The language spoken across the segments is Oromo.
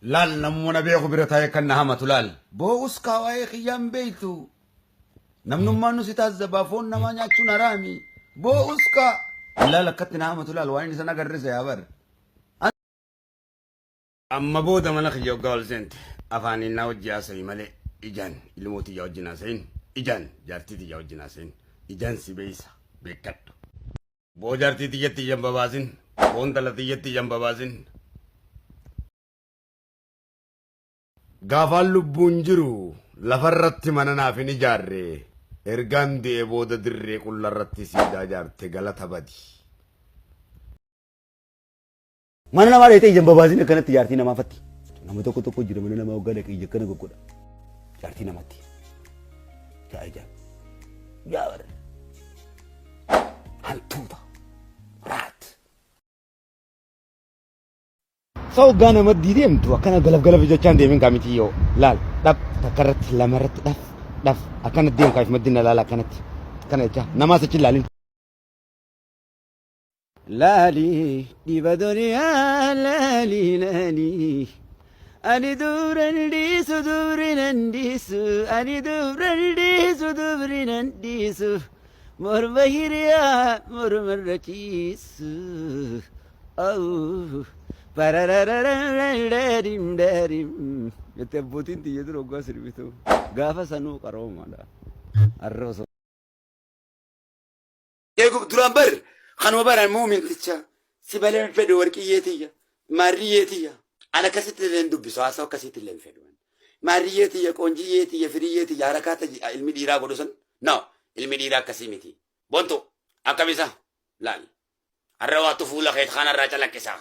Laal namuma na beeku bira taa'ee kan na hamatu laal. Boo'us kaa waa'ee kiyyaan beektu. Namnummaan nu si taazzabaa foon namaa nyaachuun haraami. Boo'us kaa. Laal akkatti na hamatu laal waan inni san agarre yaa bar. Amma booda mana kiyya hoggaa ol seente afaaniin naa wajji haasa'i malee ijaan ilmoo tiyya wajjin haasa'in ijaan jaartii tiyya wajjin haasa'in ijaan si beeysa beekkadhu. Boo jaartii tiyyatti ija hin babaasin boo intala tiyyatti ija hin babaasin. Gaafaan lubbuun jiru lafarratti mana naaf hin ijaarre ergaan du'ee booda dirree qullarratti siidaa ijaarte galata badi. Mana namaa dheetee ija hin babaasin akkanatti jaartii namaa fatti. Nama tokko tokko jira mana namaa hoggaa dhaqee ija akkana goggodha. Jaartii namatti. Yaa ija. Yaa bara. Hantuuta. Raat. Sa hoggaa nama deemtu akkana galaf galaf jechaan deemin kaa miti yoo laal dhaf takka irratti lama irratti dhaf dhaf akkana deem kaaf maddina laala akkanatti akkana jecha namaas achi ilaalin. Laali dhiba duniyaa laali laali ani dubran dhiisu dubri nan dhiisu ani dubran dhiisu dubri nan dhiisu morma hiriyaa mormarra ciisu au pararararararim darim jette abbootiin tiyya dura hoggaa sirbitu gaafa sanuu qaroomaadha arra osoo Eegub duraan bar kanuma baran muuminticha si baleen fedhu warqiyyee tiyya maarriyyee tiyya an akkasitti illee hin dubbisu haasawa akkasitti illee hin fedhu maarriyyee tiyya qoonjiyyee tiyya firiyyee tiyya harakaata ilmi dhiiraa godhu sun no ilmi dhiiraa akkasii miti bontu akkam isa laal har'a waattu fuula keet kanarraa calaqqisa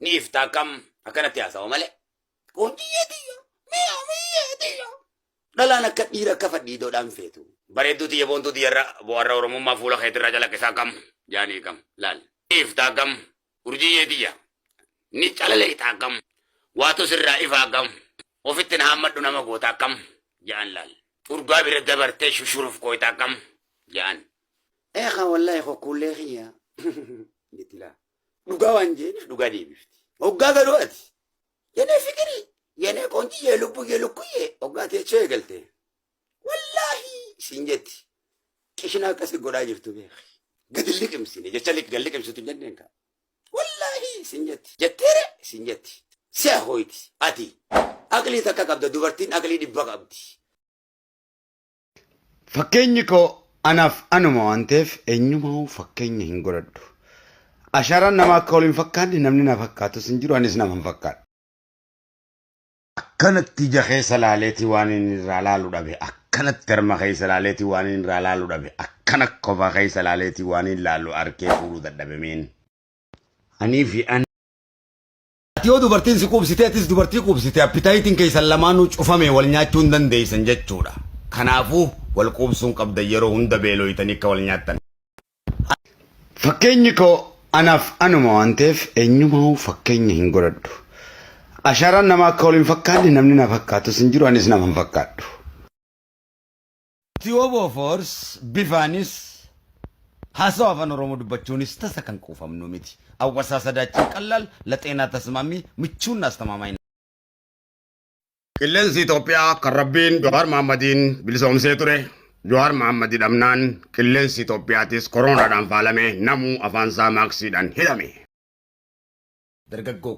ni ifta akkam akkanatti haasawa malee qoonjiyyee tiyya mi'a miyyee tiyya Dhalaan akka dhiira akka fadhiidoodhaan feetu. Bareedduu tiyya boontuu tiyya irra bo'arra Oromummaa fuula keetirraa calaqqisaa kam jaanii kam laal. Iftaa kam urjiyyee tiyya ni calaleexaa kam waatu sirraa ifaa kam ofitti na hammadhu nama gootaa kam ja'an laal. Urgaa bira dabartee shushuruf kooytaa kam ja'an. Eekaa wallaahi kokkuullee kiyya jetti laa. Dhugaa waan jeeniif dhugaa deebifti. Hoggaa garuu ati Yenee fikirii, yenee qoonjiyyee, lubbuyyee, lukkuyyee hoggaa teechoo eegalte. Wallaahi siin jetti. Qishinaa akkasi godhaa jirtu beeki. Gadi liqimsine jecha gad liqimsitu hin jenneen kaa. Wallaahi siin jetti. Jetteere siin jetti. Si'a hooyti ati. Aqlii takka qabda dubartiin aqlii dhibba qabdi. Fakkeenyi koo anaaf anuma waan ta'eef eenyumaa'uu fakkeenya hin godhadhu. Ashaaraan nama akka wal hin fakkaanne namni na fakkaatus hin jiru anis nama hin fakkaadhu. Akkanatti ija keessa laaleeti waan inni irraa laalu dhabe akkanatti harma keessa laaleeti waan inni irraa laalu dhabe akkana kofa keessa laaleeti waan inni laalu arkee fuudhuu dadhabe meen. Anii fi an. Ati yoo dubartiin si quubsite atis dubartii quubsite appitaayitiin keessan lamaanuu cufame wal nyaachuu hin dandeessan jechuudha. Kanaafuu wal quubsuun qabdan yeroo hunda beelooytanii akka wal nyaattan. Fakkeenyi koo anaaf anuma waan ta'eef eenyumaa'uu fakkeenya hin godhadhu. Ashaaraan nama akka wal hin fakkaanne namni na fakkaatus hin jiru anis nama hin fakkaadhu. Tiyoobo Force bifaanis haasawa afaan Oromoo dubbachuunis tasa kan quufamnu miti. Awwasaasadaachin ቀላል ለጤና ተስማሚ ምቹና አስተማማኝ ነው። Qilleensi Itoophiyaa kan Rabbiin Jawaar Mahaammadiin bilisoomsee ture. Jawaar Mahaammad hidhamnaan qilleensi Itoophiyaatis koroonaadhaan faalame namuu afaansaa maaksiidhaan hidhame. Dargaggoo.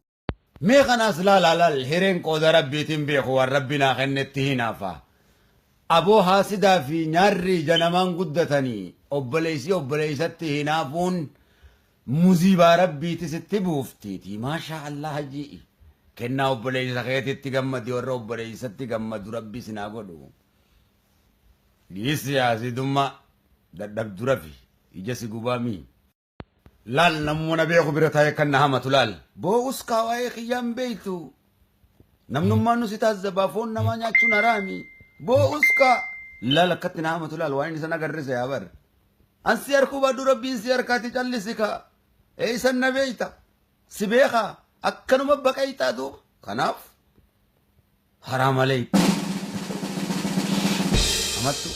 Mee kanaas laalaa laal hireen qooda rabbiitiin beeku waan rabbi naa kennetti hinaafa. Aboo haasidaa fi nyaarri ija namaan guddatanii obboleessi obboleessatti hinaafuun muziibaa rabbiiti sitti buuftiiti. Maashaa Allah hajii. Kennaa obboleessa keetitti gammadi warra obboleessatti gammadu rabbi sinaa godhu. Dhiisi haasidummaa dadhabdu rafi ija si gubaa mii. Laal namuma na beeku bira taa'ee kan na hamatu laal. Boo'us kaa waa'ee kiyyaan beektu. Namnummaan nu si taazzabaa foon namaa nyaachuun haraami. Boo'us kaa. Laal akkatti na hamatu laal waan inni san agarre yaa bar. An si harkuu baadhu rabbiin si harkaati callisi kaa. Eeysan na beeyta. Si beekaa akkanuma baqayxaa duuba. Kanaaf haraam alayk. Hamattu.